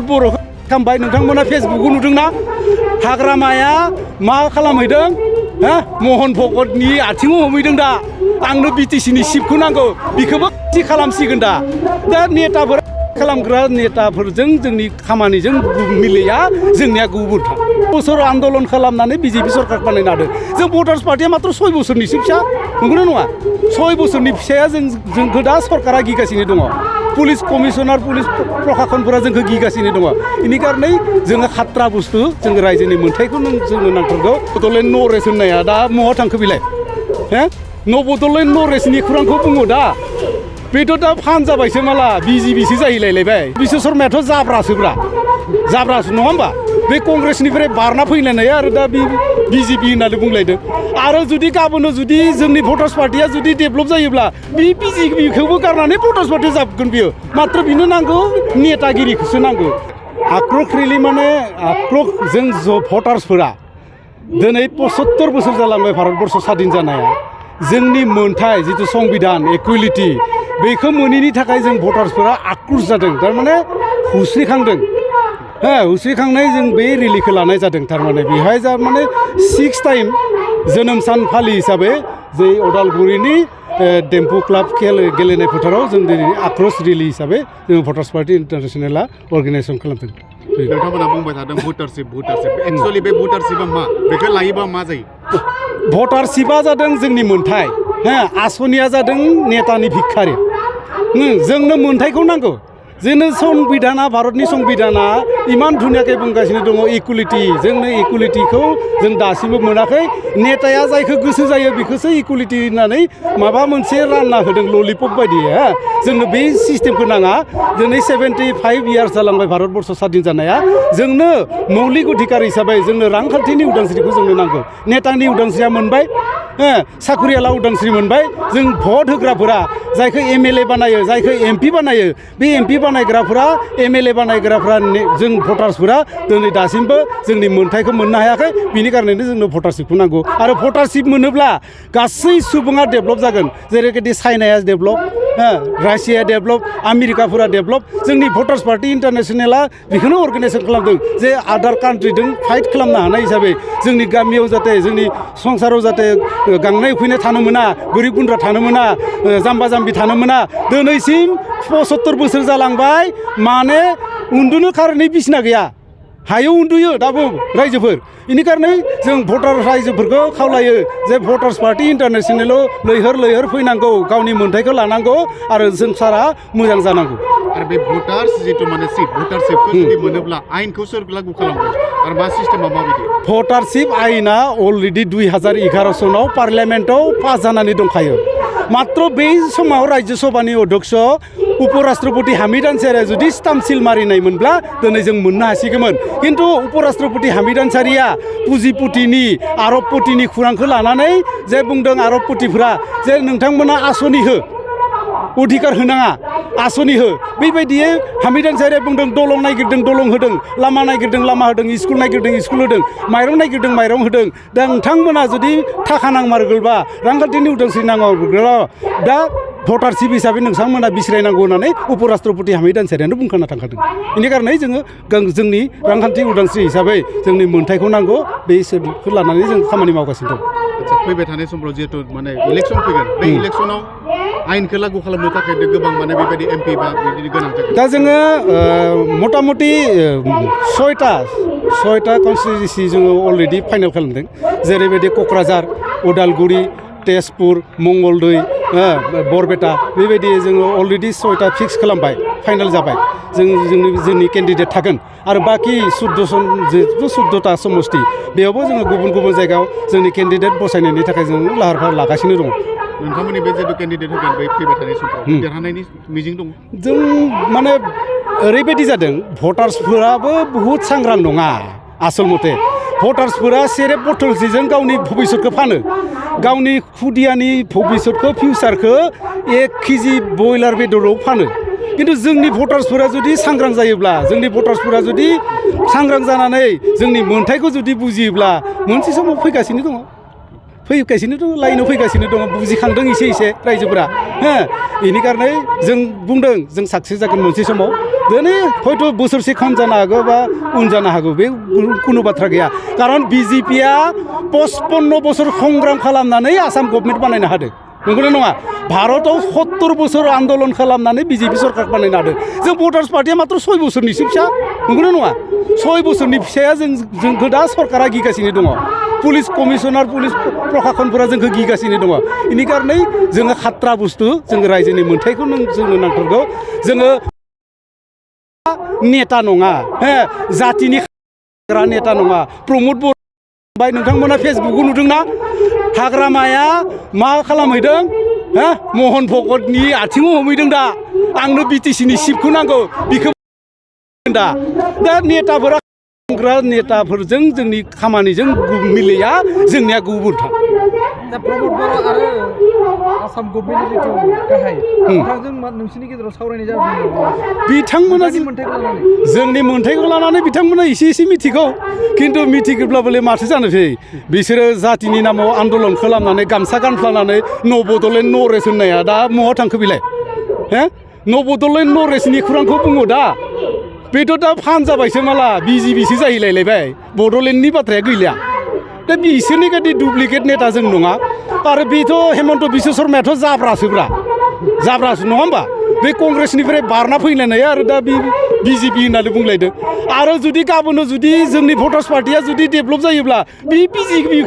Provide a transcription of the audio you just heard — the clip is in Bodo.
बर' खालामबाय नोंथांमोना फेसबुकआव नुदोंना हाग्रामाया मा खालामहैदों महन भगतनि आथिङाव हमहैदों दा आंनो बिटिसिनि सिटखौ नांगौ बेखौबो थि खालामसिगोन दा नेताफोर खालामग्रा नेताफोरजों जोंनि खामानिजों मिलाया जोंनिया गुबुनथार बोसोर आन्दलन खालामनानै बिजेपि सरकार बानायनो हादों जों भटार्स पार्टिया मात्र 6 बोसोरनिसो फिसा नंगौना नङा 6 बोसोरनि फिसाया जोंखौ दा सरकारा गिगासिनो दङ पुलिस कमिशनार पुलिस प्रशासनफोरा जोंखौ गिगासिनो दङ बेनि कारनै जोङो खाट्रा बुस्थु जों रायजोनि मोन्थायखौ जोंनो नांथारगौ बड'लेण्ड नरेस होननाया दा महा थांखो बिलाय बड'लेण्ड नरेसनि खौरांखौ बुङो दा बेथ' दा फान जाबायसो माला बिजेपिसो जाहैलायलायबाय बिश्व शर्मायाथ' जाब्रासो नङा होमबा बे कंग्रेसनिफ्राय बारना फैलायनाय आरो दा बिजेपि होननानै बुंलायदों आरो जुदि गाबोनो जुदि जोंनि भटार्स पार्टिया जुदि डेभेलप जायोब्ला बे बिजेपिखौबो गारनानै भटार्स पार्टि जाबगोन बियो मात्र बिनो नांगौ नेतागिरिखौसो नांगौ आक्रोश रिलि माने आक्रोश जों भटार्सफोरा दिनै 75 बोसोर जालांबाय भारतबर्ष स्वाधीन जानाया जोंनि मोन्थाय जिथु संबिधान इकुवेलिटि बेखौ मोनैनि थाखाय जों भटार्सफोरा आक्रोश जादों थारमाने हुस्रिखांदों हुस्रिखांनाय जों बे रेलिखौ लानाय जादों थारमाने बेहाय माने 6 टाइम जोनोम सान फालि हिसाबै जे अदालगुरिनि डेम्पु क्लाब गेलेनाय फोथाराव जों दिनै आक्रोश रेलि हिसाबै जों भटार्स पार्टि इन्टारनेसनेला अर्गानाइजेसन खालामदों नोंथांमोना बुंबाय थादों भटारशिप एक्चुअलि बे भटारशिपआ मा बेखौ लायोबा मा जायो भटारशिपआ जादों जोंनि मोन्थाय आसनिया जादों नेतानि भिखारि जोंनो मोन्थायखौ नांगौ जोंनो संबिधाना भारतनि संबिधाना इमान धुनियाकै बुंगासिनो दङ इकुवेलिटि जोंनो इकुवेलिटिखौ जों दासिमबो मोनाखै नेताया जायखौ गोसो जायो बेखौसो इकुवेलिटि होननानै माबा मोनसे रानना होदों ललिपप बायदि जोंनो बे सिस्टेमखौ नाङा दिनै 75 इयार्स जालांबाय भारतबर्ष स्वाधीन जानाया जोंनो मौलिक अधिकार हिसाबै जोंनो रांखान्थिनि उदांस्रिखौ जोंनो नांगौ नेतानि उदांस्रिया मोनबाय साखरियाला उदांस्रि मोनबाय जों भट होग्राफोरा जायखौ एमएलए बानायो जायखौ एमपि बानायो बे एमपि बानायग्राफोरा एमएलए बानायग्राफोरा जों भटार्सफोरा दिनै दासिमबो जोंनि मोन्थायखौ मोननो हायाखै बिनि कारनैनो जोंनो भटारशिपखौ नांगौ आरो भटारशिप मोनोब्ला गासै सुबुङा डेभेलप जागोन जेरैबायदि चाइनाया डेभेलप रासिया डेभेलप आमेरिकाफोरा डेभेलप जोंनि भटार्स पार्टि इन्टारनेसनेला बेखौनो अर्गानाइजेसन खालामदों जे आदार कान्ट्रिजों फाइट खालामनो हानाय हिसाबै जोंनि गामियाव जाहाथे जोंनि संसाराव जाहाथे गांनाय उखैनाय थानो मोना गोरिब गुन्द्रा थानो मोना जाम्बा जाम्बि थानो मोना दिनैसिम 75 बोसोर जालांबाय माने उन्दुनो खारनै बिसिना गैया हायाव उन्दुयो दाबो रायजोफोर बेनि कारनै जों भटार रायजोफोरखौ खावलायो जे भटार्स पार्टि इन्टारनेसनेलाव लैहोर फैनांगौ गावनि मोन्थायखौ लानांगौ आरो संसारा मोजां जानांगौ आरो बे भटार्स जिथु माने भटारशिपखौ जुदि मोनोब्ला आयेनखौ सोर लागू खालामगोन आरो मा सिस्टेमा माबायदि भटारशिप आयेना अलरेडि 2011 सनाव पार्लियामेन्टआव पास जानानै दंखायो मात्र बे समाव राज्य सभानि अध्यक्ष उपराष्ट्रपति हामिद आनसारिया जुदि स्टाम्प सिल मारिनायमोनब्ला दिनै जों मोननो हासिगौमोन खिन्थु उपराष्ट्रपति हामिद आनसारिया पुजिपुतिनि आरबपतिनि खुरांखौ लानानै जे बुंदों आरबपतिफोरा जे नोंथांमोना आसनि हो अधिकार होनाङा आसनि हो बेबायदियै हामिद आनसारिया बुंदों दलं नागिरदों दलं होदों लामा नागिरदों लामा होदों स्कुल नागिरदों स्कुल होदों माइरं नागिरदों माइरं होदों दा नोंथांमोना जुदि थाखा नांमारगोलबा रांखान्थिनि उदांस्रि नांमारगोलबा दा भटारशिप हिसाबै नोंथांमोना बिसरायनांगौ होननानै उपराष्ट्रपति हामिद आनसारियानो बुंखाना थांखादों बेनि कारनै जोङो जोंनि रांखान्थि उदांस्रि हिसाबै जोंनि मोन्थायखौ नांगौ बे सोदोबखौ लानानै जों खामानि मावगासिनो दं आচ্ছা फैबाय थानाय समफ्राव जिहेतु माने इलेक्सन फैगोन बे इलेक्सनाव आयेनखौ लागू खालामनो थाखाय गोबां माने बेबायदि एमपि बा बिदिनो गोनां जागोन दा जोङो मटामटि 6टा कन्स्टिटुएन्सि जोङो अलरेडि फाइनाल खालामदों जेरैबायदि क'क्राझार उदालगुरि तेजपुर मंगलदै बरपेटा बेबायदि जोङो अलरेडि 6टा फिक्स खालामबाय फाइनाल जाबाय जोंनि केन्डिडेट थागोन आरो बाखि 14टा समस्ति बेयावबो जोङो गुबुन गुबुन जायगायाव जोंनि केन्डिडेट बसायनायनि थाखाय जों लाहार फाहार लागासिनो दङ नोंथांमोननि बे जिथु केन्डिडेट होगोन बै फैबाय थानाय समफ्राव देरहानायनि मिजिं दं जों माने ओरैबायदि जादों भटार्सफोराबो बहुद सांग्रां नङा आसल मथे भटार्सफोरा सेरेब बथलसेजों गावनि भबिसतखौ फानो गावनि खुदियानि भबिसतखौ फिउचारखौ 1 केजि बयलार बेदराव फानो खिन्थु जोंनि भटार्सफोरा जुदि सांग्रां जायोब्ला जोंनि भटार्सफोरा जुदि सांग्रां जानानै जोंनि मोन्थायखौ जुदि बुजियोब्ला मोनसे समाव फैगासिनो दङ लाइनाव फैगासिनो दङ बुजिखांदों एसे रायजोफोरा बेनि कारनै जों बुंदों जों साक्सेस जागोन मोनसे समाव दिनै हयथ' बोसोरसे खम जानो हागौ बा उन जानो हागौ बे कुनु बाथ्रा गैया कारन बिजेपिया 55 बोसोर संग्राम खालामनानै आसाम गभर्नमेन्ट बानायनो हादों नंगौना नङा भारतआव 70 बोसोर आन्दलन खालामनानै बिजेपि सरकार बानायनो हादों जों भटार्स पार्टिया मात्र 6 बोसोरनिसो फिसा नंगौना नङा 6 बोसोरनि फिसाया जोंखौ दा सरकारा गिगासिनो दङ पुलिस कमिशनार पुलिस प्रशासनफोरा जोंखौ गिगासिनो दङ बेनि कारनै जोङो खात्रा बुस्थु जों रायजोनि मोन्थायखौ जोंनो नांथारगौ जोङो नेता नङा जातिनि नेता नङा प्रमद बर' नोंथांमोना फेसबुकआव नुदोंना हाग्रामाया मा खालामहैदों महन भगतनि आथिङाव हमहैदों दा आंनो बिटिसिनि सिटखौ नांगौ बिखौ दा नेताफोरा नेताफोरजों जोंनि खामानिजों मिलाया जोंनिया गुबुनथार दा प्रमद बर' आरो आसाम गभर्नमेन्टनि जिथु गाहाय नोंथांजों नोंसिनि गेजेराव सावरायनाय जादों बिथांमोना जोंनि मोन्थायखौ लानानै बिथांमोना एसे मिथिगौ खिन्थु मिथिगौब्लाबोले माथो जानोसै बिसोरो जातिनि नामाव आन्दलन खालामनानै गामसा गानफ्लानानै न' बड'लेण्ड नरेस होननाया दा बहा थांखो बिलाय न' बड'लेण्ड नरेसनि खुरांखौ बुङो दा बेथ' दा फान जाबायसो माला बिजेपिसो जाहैलायलायबाय बड'लेण्डनि बाथ्राया गैलिया दा बिसोरनि बायदि डुप्लिकेट नेता जों नङा आरो बेथ' हेमन्त बिश्व शर्मायाथ' जाब्रासो नङा होमबा बे कंग्रेसनिफ्राय बारना फैलायनाय आरो दा बिजेपि होननानै बुंलायदों आरो जुदि गाबोन जुदि जोंनि भटार्स पार्टिया जुदि डेभेलप जायोब्ला बे बिजेपि